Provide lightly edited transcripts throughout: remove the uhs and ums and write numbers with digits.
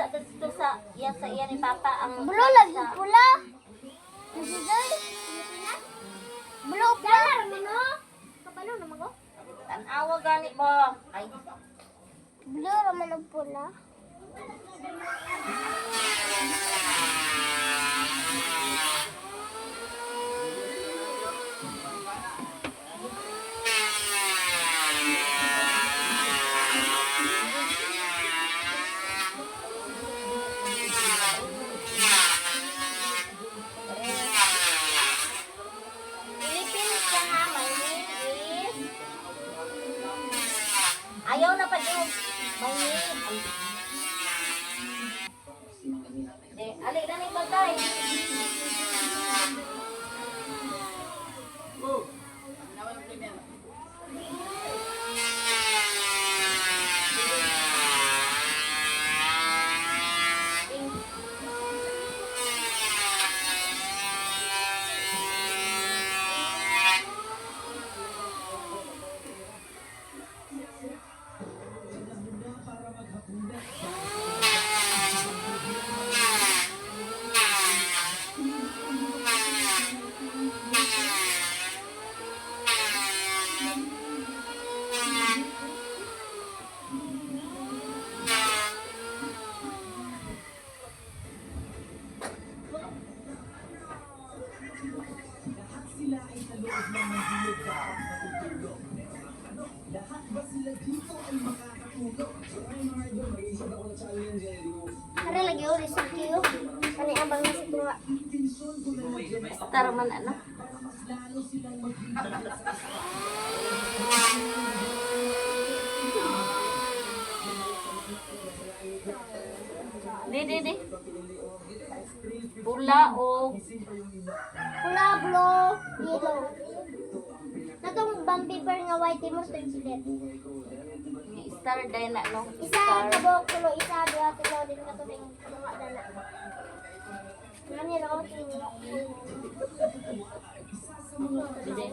Sa dito sa iya ni Papa ang Blue lagi sa- pula. Nasiday. Blue pula. No? Kabalo naman ko. Tan-awa gani mo. Ay, Blue raman ang pula. Philippines ka nga, my name is... Ayaw na pa yung my name. Ay. De, ali na ni bagay. Kare lagi uli sa kiyo. Kani ang bang nasa tuwa. Star man ano. Di, di, di. Pula o Pula, blue, yellow. Natong bang paper nga white mo sa silet. Star din na no. Isa Star. kabok tulo, isa duha tulo din ka tulo mga dana. Nani raw tulo. Di, di.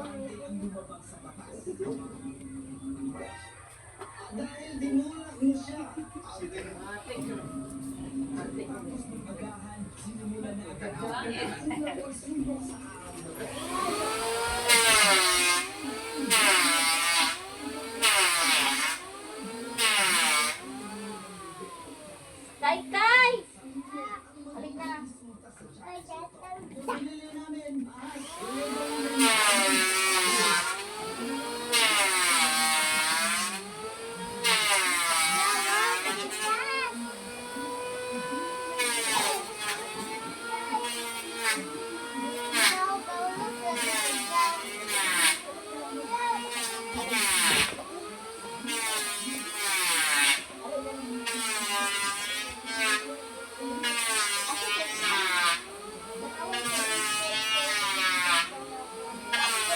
Kay Kay! Halik na.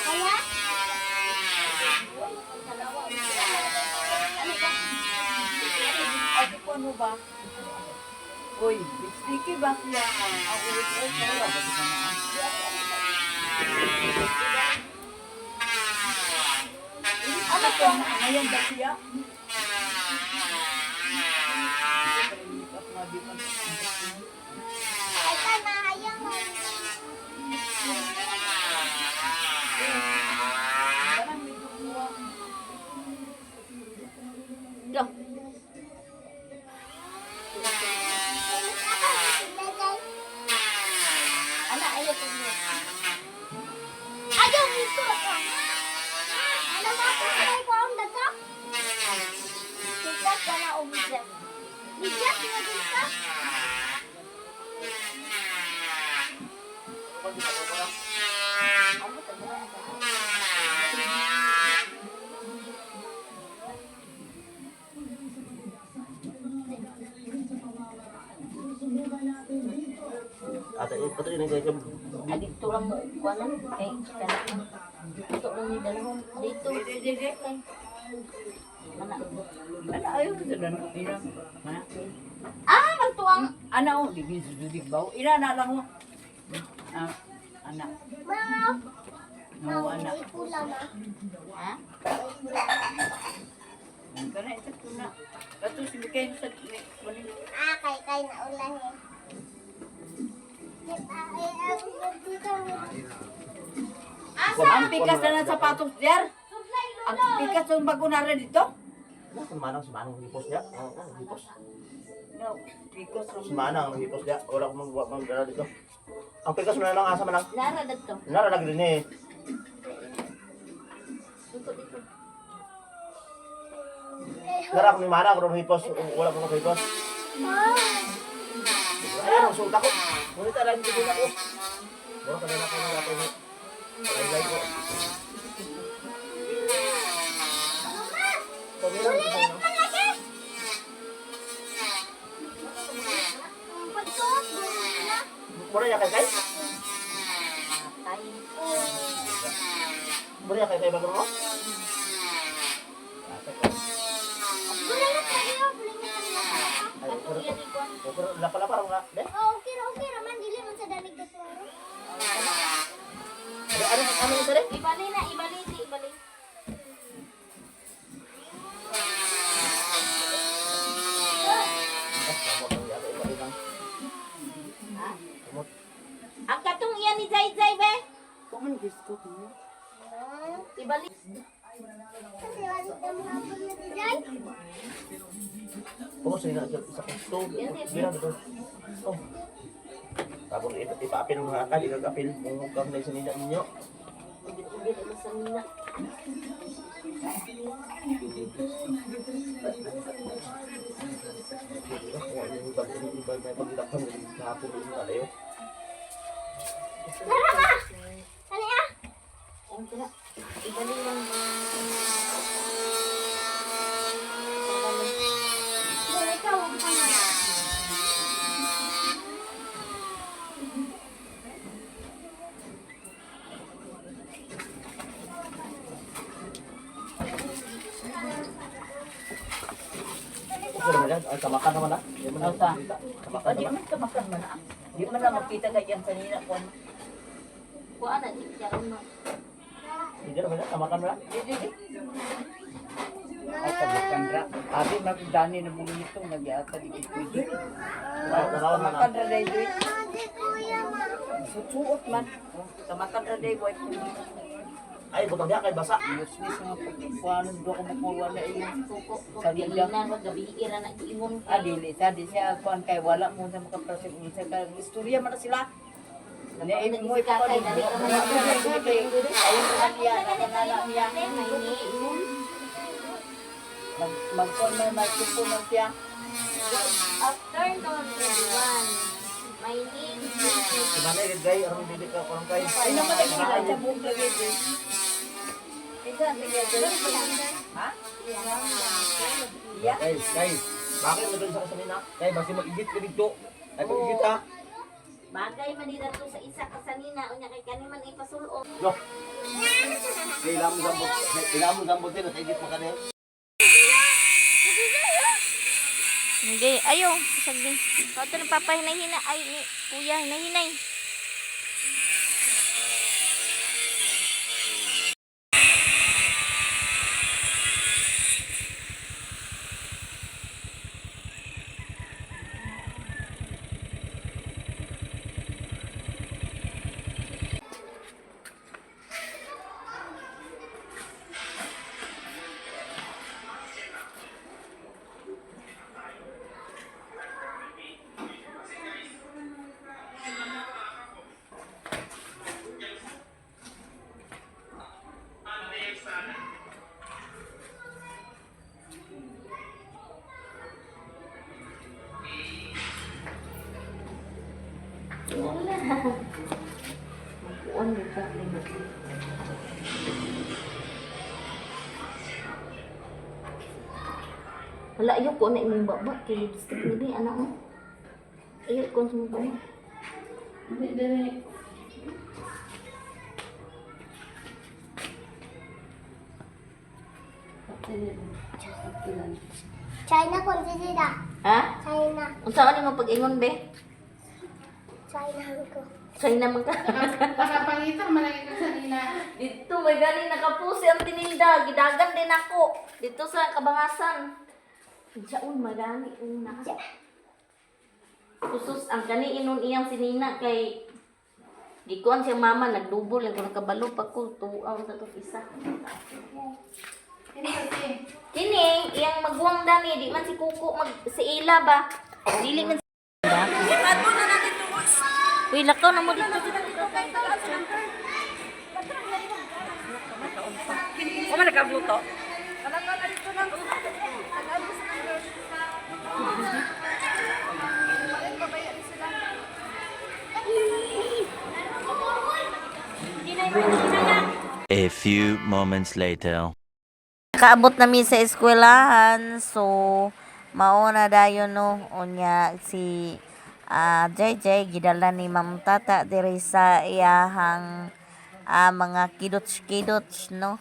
Kaya? Ay, ano ba? Uy, sticky ba siya? Ang ulit ay wala ba di ba na? Ano po? Ngayon ba siya? Ay, tama, ayaw mo. Go. Ana, ayaw po mo. Ayaw, ito ka. Ano ba ito? Ay, ko ang daga? Kita ka na umijat. Bigat, nga ka? Ano ka ba? Ate, eh, patuloy na kayo. Ah, dito lang mo. Kuha lang. Kay, kana. Dito lang ni dalawang. Dito. Kay. Ana. Ano ayaw sa dano? Ina. Ha? Ah, magtuang. Ana o, di di ba? Ina na lang mo. Ah, ana. Ma, No, ana. may pula na. Ha? Kana ito na. Kato si Mikay sa Ah, kay kay Ay, naulan eh. Ay, ang dito. Ang pikas na ng sapatos diyan. Supply, Ang pikas ng bago na rin dito. Wala, si Manang, si Manang hipos niya. Oo, oh, hipos. No, pikas Si Manang ang hipos niya. Wala akong magdala dito. Ang pikas mo na lang, asa man lang. Lara dito. Nara lagi din eh. Dito dito. Nara ako ni Manang, kung hipos. Wala akong hipos. Ayan, ang suta ko. Ngunit alam ko din ako. Wala ka na ako ng ako. Ay, ko. Bulilit malaki! Pagsuot, bulilit na. Mura ya kay kay? Tay. Mura ya kay kay bago mo? Bulilit lagi oh, bulilit lagi. Ay, Katong iya ni kuan. okay, lapa-lapa ra nga. De. Oh, okay ra, okay ra man. Dili man sa danig ka klaro. Ano ano ano sa de? Ibali na, ibali di, ibali. Ah, kamot ang yata ibali lang. Ha? Kamot. Ang katong iya ni Jai Jai be. Kuman gusto ko. Ibali. Kasi wala ka mga hapon na si Jai. Oo, sa ina isa ko. To, gira dito. Oh. Tapos ipa-apil mga akal, ikag-apil mo kang na sinina ninyo. Ugit-ugit ang sa nina. Kung ano yung iba, yung iba, may pagdakpan kahapon yung kalayo. Tara ka! Ano ya? Ang tira. Ibali lang. Dali ka, huwag ka na. Okay naman yan. Ay, kamakan naman ah. Di man na Asa? kita. Kamakan O, di naman. man kamakan man ah. Di man na makita kay yan sa nina kuan. Kuan na di karon na. Hindi naman yan. Kamakan naman. Di di di. Ay, kamakan ra. Abi, magdani na mo nito, nagyata, di ko pwede. Ay, tanawan na. Kamakan ra day doy. Ah, di kuya ma. Susuot man. Kamakan ra day boy. Ay, butang diya kay basa. Useless nga pagkuhanon do ko makuha na iyo. Kuko ko Sa dili nila. na wag gabi ira na ingon. Ah, dili, sa di siya kuhan kay wala mo sa makaprosip unsa ka istorya man na sila. Ni mo Kakay, dali ka man. Ayun man niya, nakanala niya. May ni Mag magkuhan man magtupo man siya. Good afternoon, everyone. My name is Si Manay, gay, aron dili ka kurang kay. Ay naman lagi nila sa buong lagi. Kinsa ang tingin doy? Ha? Iya. Kay, kay. Bakit mo dun sa kasanina? Kay, basi mag-igit ka dito. Ay, pag-igit ha. Bagay man nila to sa isa kasanina unya kay kani man ipasulo. Yo. Kay, ilamon sambot. Ilamon sambot din. At igit mo ka din. Hindi, ayo, sagdi. Kato na papa hinay-hina ay ni kuya hinay-hinay. Wala. Magkuon gyud ka lima. Wala ayo ko na imong baba kay lipstick ni bi anak mo. Ayo kon sa mong kamay. China kon si Sida. Ha? China. Unsa ka nimo pag-ingon be? China ko. China man ka. Nakapangitan malaki ka sa nina. Dito may gani nakapusi ang tininda, gidagan din ako dito sa Kabangasan. Unsaon magani una. Kusus ang kani inon iyang sinina kay gikuan siyang mama nagdubol lang kuno kabalo pa ko tuaw sa to isa. Kini iyang maguwang dani di man si Kuko mag si Ila ba. Dili man si Uy, lakaw na mo dito. Kuma nagkabuto. A few moments later. Nakaabot nami sa eskwelahan, so mauna dayon no unya si JJ gidala ni Ma'am Tata diri sa iyahang mga kidots-kidots no.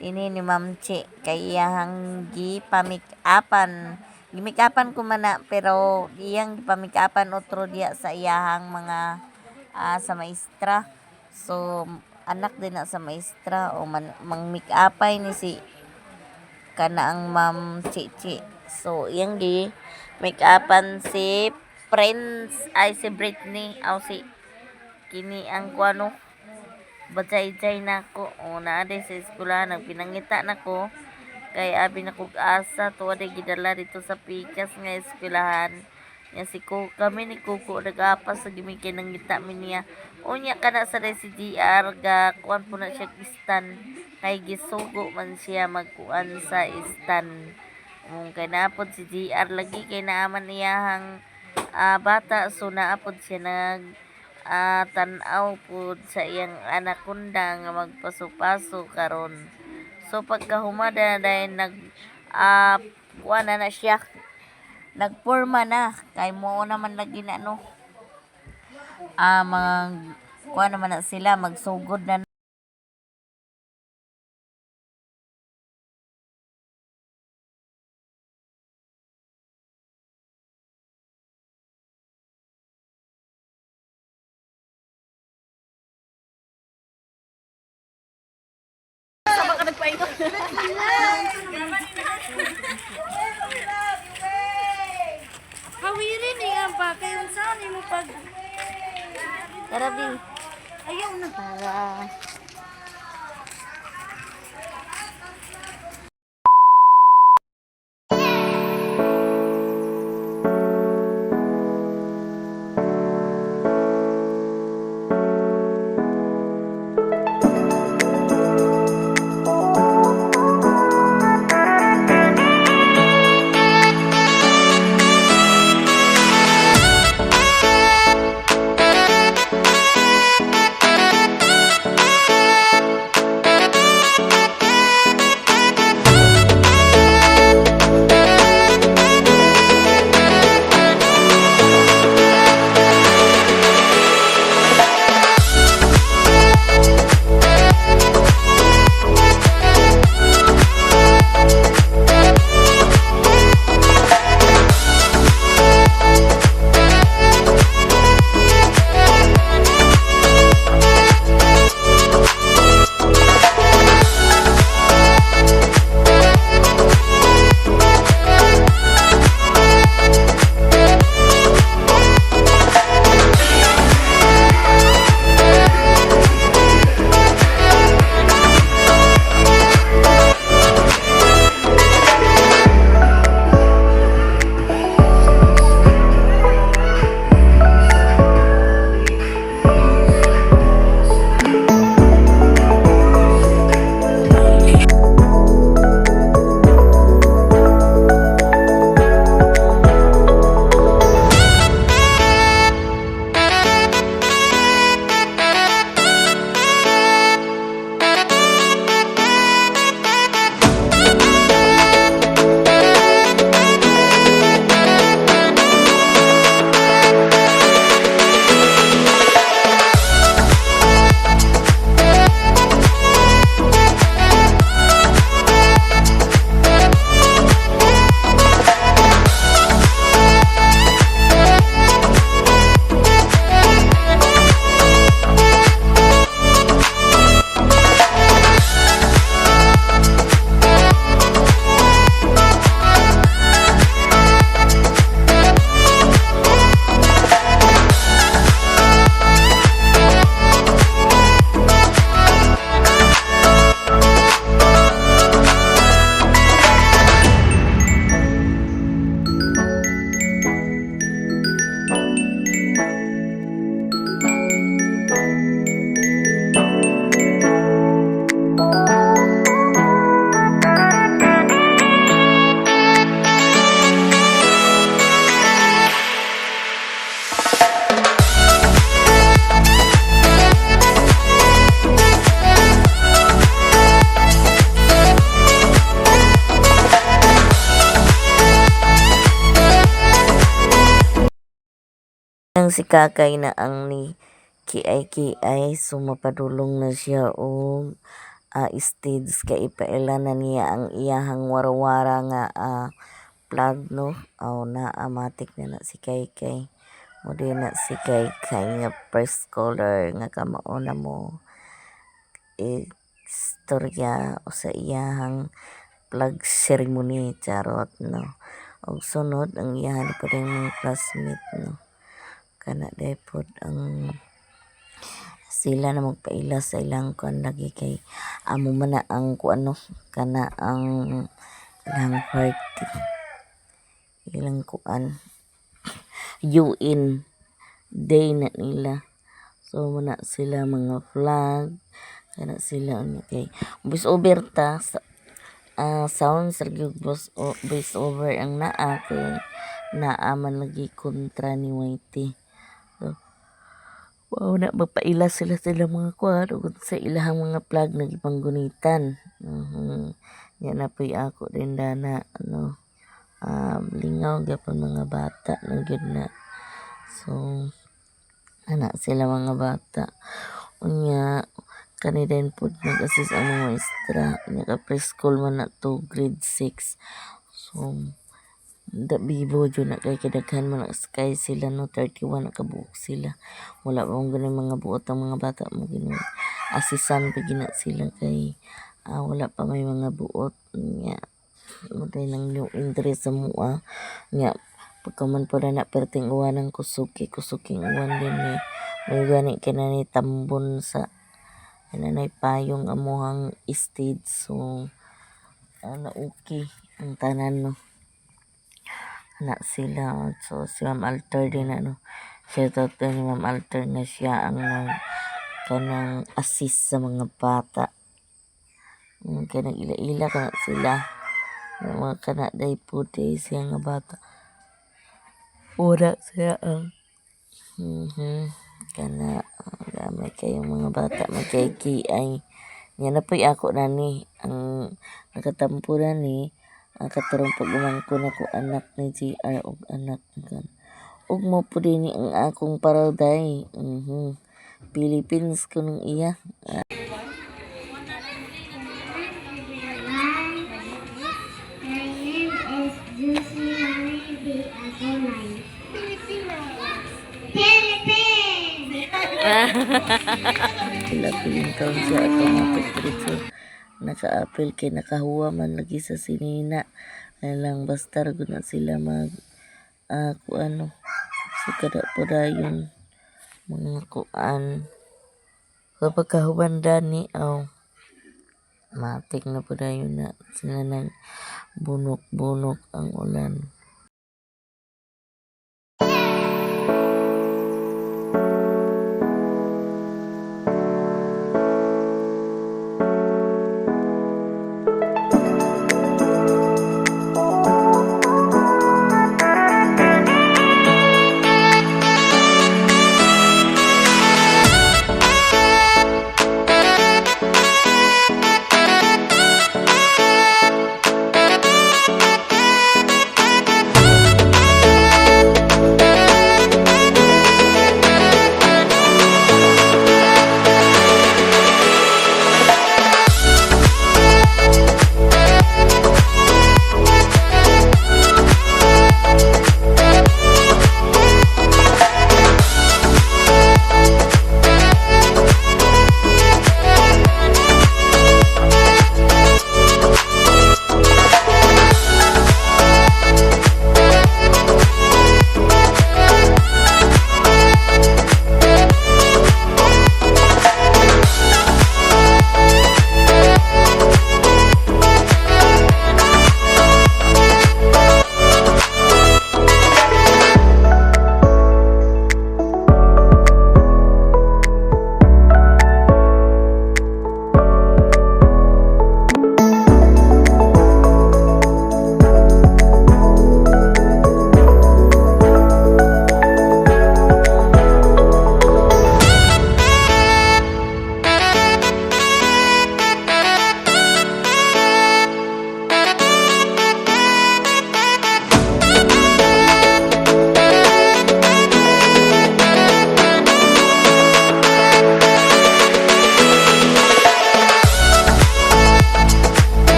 Dini ni Ma'am Chi kay iyahang gipamik-apan. Gimik-apan ko man na pero iyang gipamik-apan otro diya sa iyahang mga sa maestra. So anak din na sa maestra o man, mang make-upay ni si kana ang Ma'am Chichi. So, iyang gi make-upan si Prince ay si Britney aw si kini ang kuano bajay-jay na ko o naa day sa eskwelahan nagpinangita na ko kay abi na kog asa tuwa day gidala dito sa pikas nga eskwelahan nga si ko kami ni Kuko nag-apas sa gimik kay nangita mi niya. Unya kana sa day si GR ga kuan po na siya stand kay gisugo man siya magkuan sa stand. Kay naapod si GR lagi kay naaman iyahang bata, so naapod siya nag tan-aw pod sa iyang anakunda nga magpaso-paso karon. So pagkahumada na dahil nag kuan na na siya, nagporma na kay mo naman lagi na no. Mag kuan naman na sila magsugod na. Hawirin eh ang pa kay unsa ni mo pag Tara, Bi. ayaw na. Para Kanang si Kakay na ang ni kiay-kiay, so mapadulong na siya og stage kay ipaila na niya ang iyahang warawara nga flag, no. Aw, naa matik na na si Kaykay. Mo di na si Kaykay nga first scholar nga kamao na mo istorya o sa iyahang flag ceremony, charot, no. Og sunod ang iyahan pud ang mga classmate, no. Kana diay pod ang sila na magpaila sa ilang kuan lagi kay amo man na ang kuan, no, kana ang ilang party, ilang kuan, UN day na nila. So muna sila mga flag kana sila, unya kay voice over ta sa, sound sa gyud voice over ang naa kay naa man lagi kontra ni Whitey. So wow na magpaila sila sila mga kuan ug sa ilahang mga flag nga gipanggunitan. Nya na poy ako din dana, ano, lingaw gyapon mga bata na gyud na. So ana sila mga bata. Unya kani din pod nag-assist ang mga maestra. Unya ka preschool man na to, grade 6. So da bibo jud na kay kadaghan man na kay sila, no, 31 na kabuok sila. Wala pa man gani mga buot ang mga bata mo gini assistan pa gina sila kay wala pa may mga buot. Nya mo nang new interest sa mua. Nya pagkaman po na perting uwan ang kusog kay kusog king uwan din ni may gani kay na ni tambon sa ana payong amuhang stage, so ana okay ang tanan, no. Ana sila. So si Ma'am Alter din, ano, shout out din ni Ma'am Alter na siya ang nag kanang assist sa mga bata. Kanang ila-ila kana sila. Nga mga kana day po day siya nga bata. Ura siya ang kana gamay kayong mga bata magkay-kiay. Nya na po'y ako na ni ang nakatampo na ni ang katurong pag-umangkon ako anak ni GR og anak ni kan. Ug mo po din ni ang akong paraday. Philippines ko nung iya. My name is Juicy Marie B. Agonay. Philippines! Sila piling taon siya automatic diretso naka-apil kay nakahuwa man lagi sa sinina. Ay lang basta ra gud na sila mag kuan, no. So kada po dayon mga kuan. Kapag kahuman dani aw matik na po dayon na sila nag bunok-bunok ang ulan.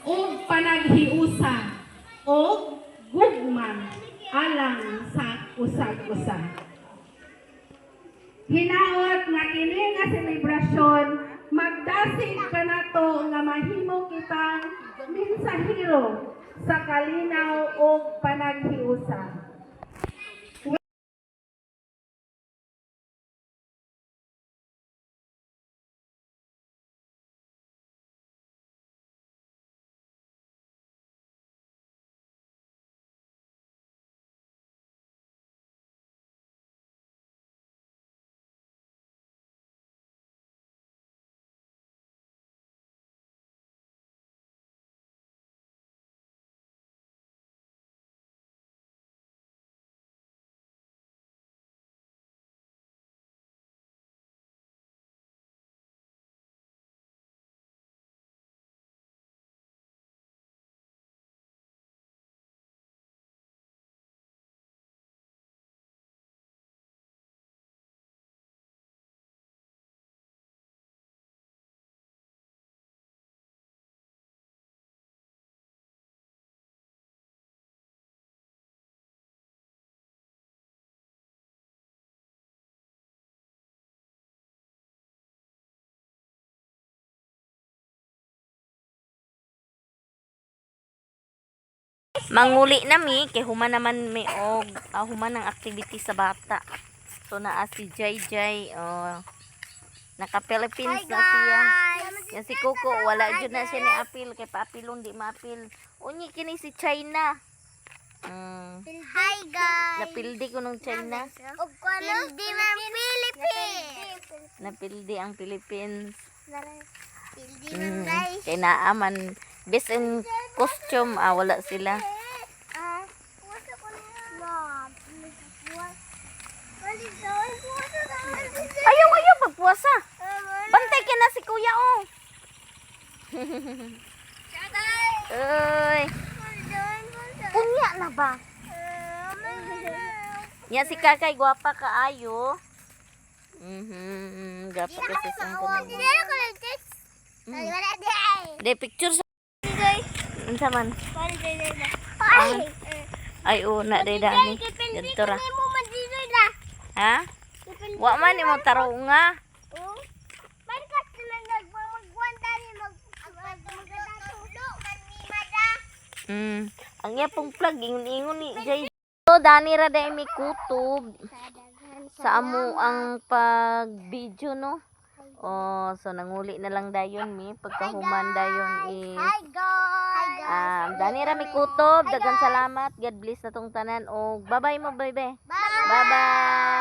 ug panaghiusa o gugma alang sa usag-usa. Hinaot nga kini nga selebrasyon magdasig kanato nga mahimo kitang mensahero sa kalinaw ug panaghiusa. Manguli na mi kay human naman mi og human ang activity sa bata. So naa si Jay Jay, oh, naka Philippines na siya. Yan si Coco wala jud na siya ni apil kay paapilon di maapil. Unyi kini si China. Hi guys. Napildi ko nung China. Pildi ng Philippines. Napildi ang Philippines. Pildi ng rice. Kay naa man best in costume, wala sila. Ah, puso ko na. Mom, Ayaw, ayaw pagpuasa. Bantay ka na si kuya oh. Uy, unya na ba? Nya si Kakay gwapa kaayo. Gwapa kasi sa De picture sa Unsa man? Ay una day dani. Didto ra. Ha? Wa man nimo tarunga. Ang iya pong plug ingon-ingon ni Jay. So dani ra day mi kutob sa amo ang pag video no. Oh, so nanguli na lang dayon mi pagkahuman dayon is Hi guys! Dani ra mi kutob. Daghang salamat. God bless na tong tanan og bye-bye mo, bye-bye. Bye! Bye-bye.